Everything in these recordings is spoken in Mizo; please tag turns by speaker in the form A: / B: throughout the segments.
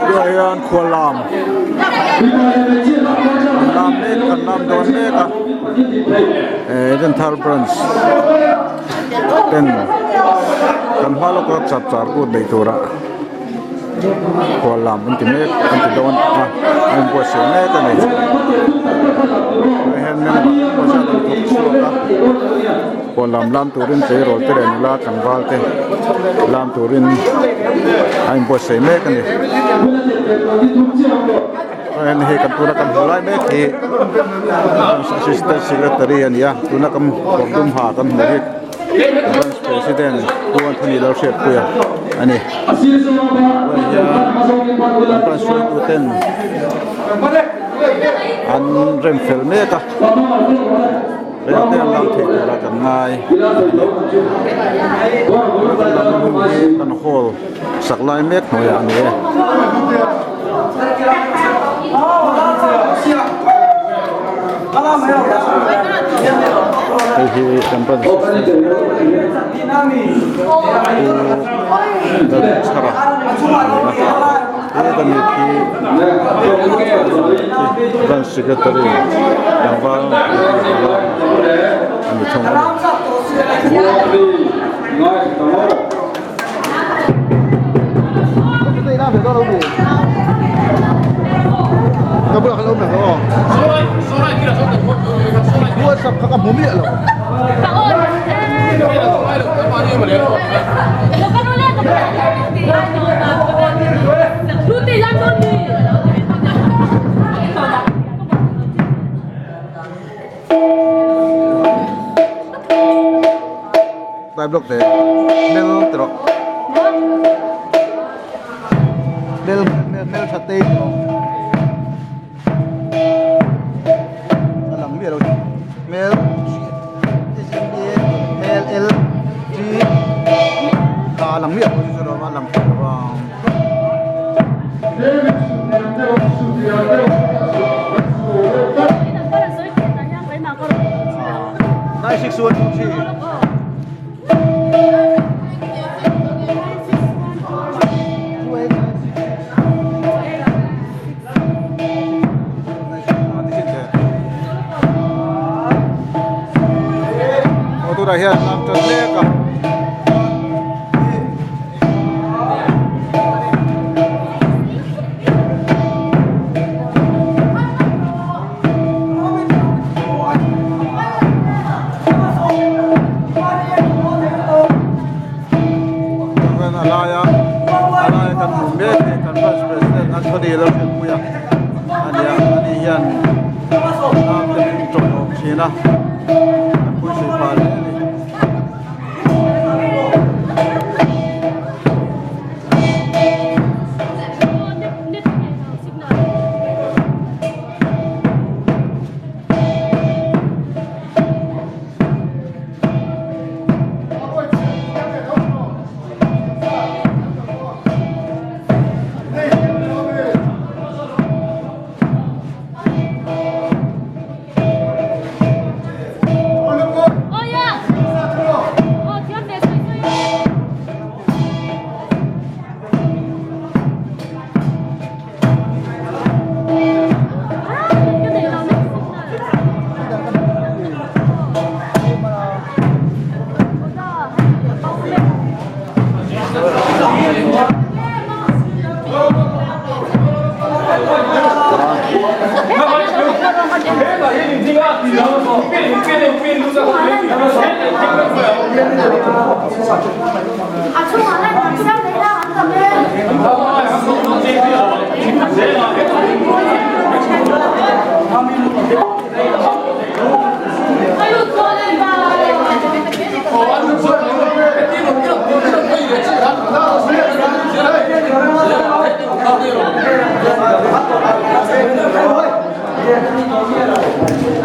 A: Tunah hian khuallam lam mek kan lam dawn mek a eh Edenthar branch ten kan hma lawka chapchar kut neih turah khuallam an ti mek an ti dawn a a inbuatsaih mek a ni tunah hian member engemaw zat an thawk chhuak a khuallam lam turin tleirawl te leh nula tlangval te lam turin a inbuatsaih mek a ni chuan hei kan tuna kan hmu lai mek hi assistant secretary a ni a tuna kan kawr dum ha kan hmuh hi branch president Pu Anthony Lalhriatpuia a ni tunah hian an branch hruaitu ten an rem fel mek a. Rel te an lam theih tura kan ngai tuna kan lamna hmun hi kan hall sak lai mek hnuaiah a ni e. Hei hi kan rawn Pu Lalchhara a ni a heta mi khi Branch Secretary tlangval a ni thung a ni. Tlai block te hmel ti rawh hmel hmel tha te ti rawh a lang miah lo hmel hmel L G a lang miah lo chu a lang thei lo a. Aw tunah hian lam tan mek a. Chuan a laia a laia kan hmuh mek hi kan vice president Anthony Lalhriatpuia a ni a ani hian lam te min tawlhawm thin a kan phuisui phah hle a ni.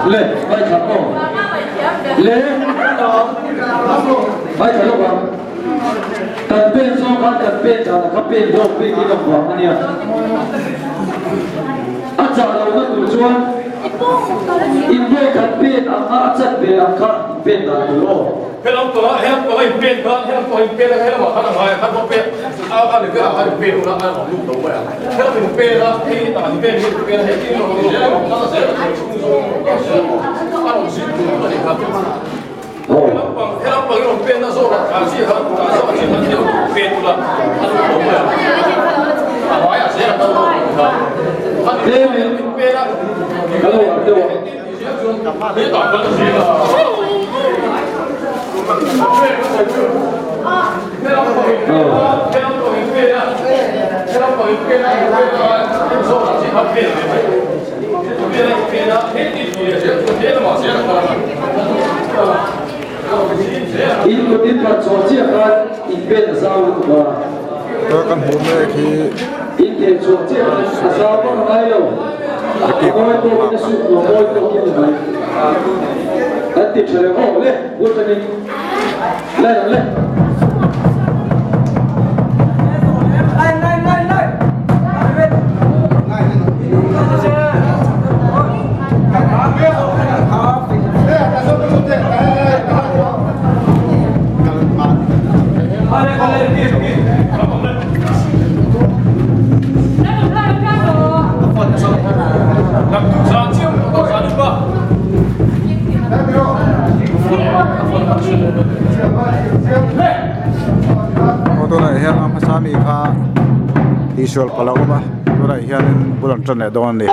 B: Le, ngaithla aw. Le, ngaithla lawk ang. Kan pen zawng khan kan pen dan a kha pen hlawk bik in awm vang a nia. A chah lohna tur chuan in vawi khat pen ang a a chat ve ang kha in pen dan tur aw.
C: Helam panga helam panga in pen khan helam panga in pen a helamah khan a ngai a khan pawh pen a a ni velah khan in pen ula a rawn lut lo mai a helam in pen a hei hetah in pen hi in pen a hei tin rawn zel a rawn kal zel a chhung zawng a rawn kal zel a rawn zin tur a ni kha helam pang helam pang i rawn pen na zawk ah chi khan tah zawk ah chi khan hi rawn pen ula a lut lo mai a a hmai ah zel a kal lo kha khan in pen a
B: Ka lo ar deuh a. In kut in phat chhuah chiah khan in pen a zau lutuk a.
A: Kan hmuh mek hi.
B: In theh chhuah chiah khan a zau vak a ngai lo. A mawi tawkin a suk nuam mawi tawkin ni mai. Kan ti tha leh aw le bul tanin line ang le.
A: Aw tunah hian a hmasa mi kha tihsual palh a awm a tunah hianin bul an tan leh dawn a ni.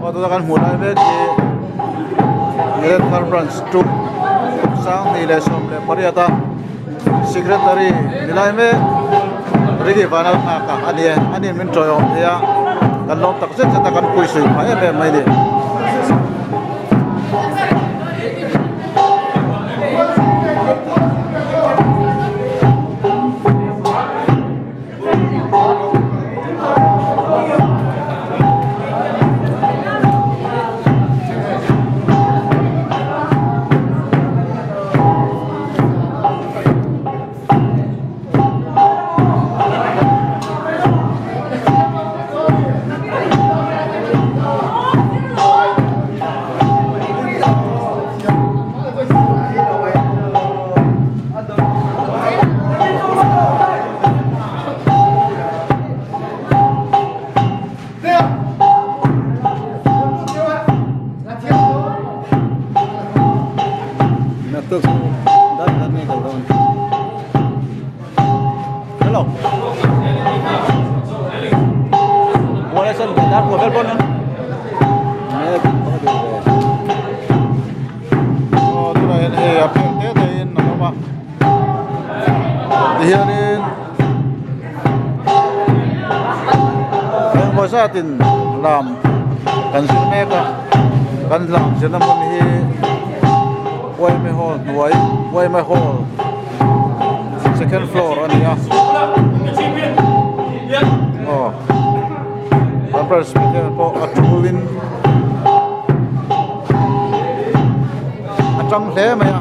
A: Aw tuna kan hmuh lai mek hi Electrical Branch 2 2018 a Secretary ni lai mek Ricky Vanlalnghaka a ni e a ni min tawiawm thei a kan lawm tak zet zet a kan pawisa phah em em mai a ni. Naktuk chu dar khat nge kal dawn? Hello. Wala san dar ko vel bon. Me kan ko du ve. Aw tunah hian hei a phel te te in an awm a. Tihianin engmaw zatin lam kan zir mek a kan lam zirna hmun hi Uaime hall hnuai Uaime hall second floor a ni a aw kan president pawh a tulin a tang hle mai a.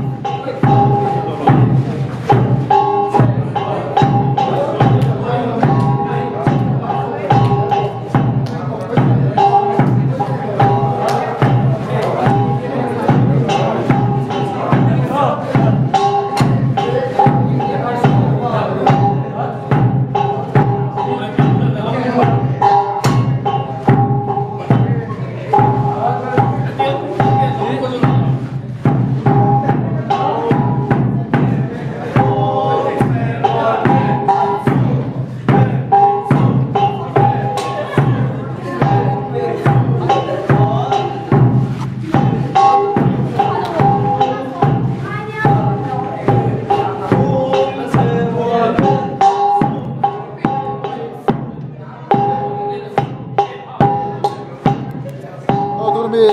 A: Aw tuna mi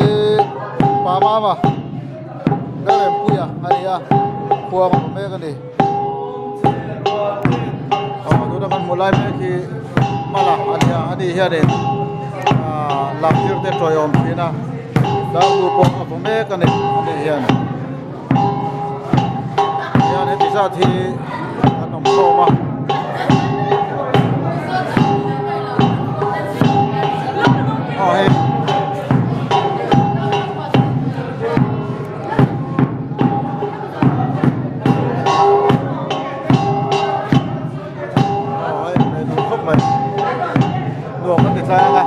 A: pa mama Lalrempuia a ni a khuang a hmu mek a ni aw tuna kan hmuh lai mek hi mala a ni a ani hianin ah lam tir te tawiawm thin a darbu pawh a hmu mek a ni ani hian hian heti zat hi an awm khawm a. Aw hei aw hei hei nuam khawp mai nuam kan ti tlang a.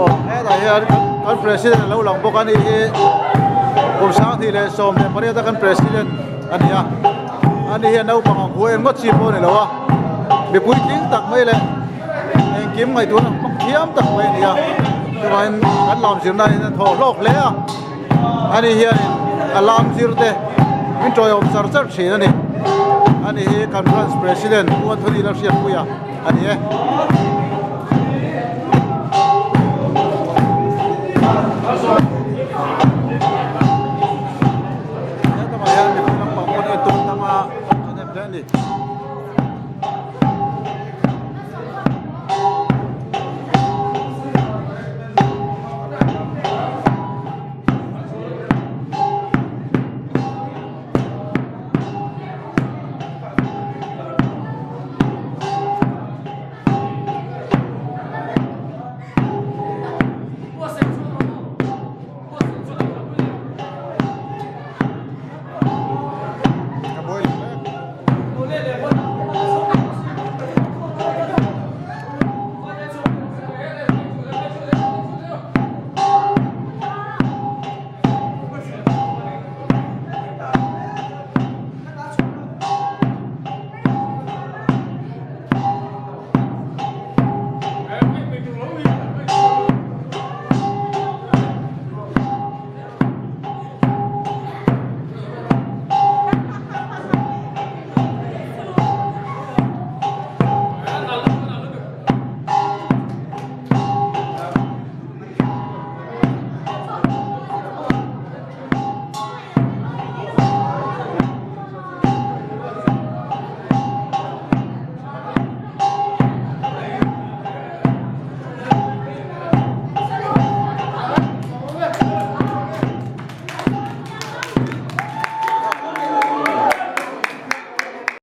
A: Aw hetah hian kan president alo lang bawk a ni hi kum sanghnih leh 18 a kan president a ni a ani hian naupang ang huai engmah chi pawh a ni lo a mipui tling tak mai leh engkim ngaihtuahna hmang thiam tak mai a ni a chuvangin kan lam zirna hian a thaw hlawk hle a ani hianin a lam zir te min tawiawm char char thin a ni ani hi kan branch president Pu Anthony Lalhriatpuia a ni e.